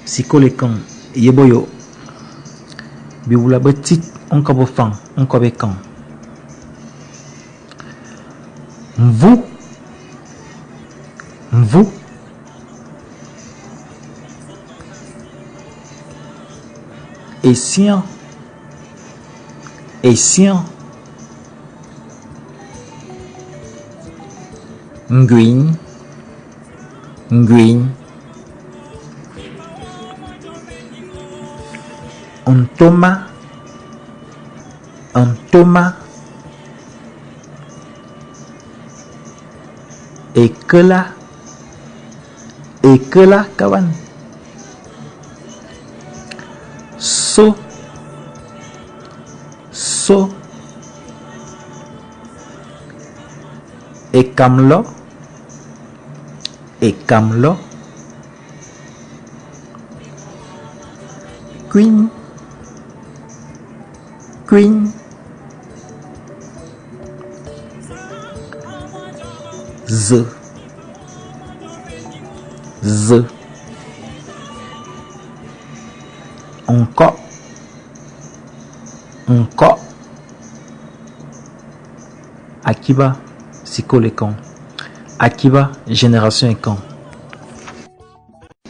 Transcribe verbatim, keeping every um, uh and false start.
Sikol e kan, yebo yo. Bibula be tit, onko be fan, onko be kan. Mvu. Mvu. Esian. Esian. Nguin. Nguin. Ntoma. Ntoma. Ekela. Ekela kawan. So. So. Ekamlo. Ekamlo. Kwin. Kwin. Z. Z. Nko. Nko. Akiba sikol e kan. Akiba génération e kan.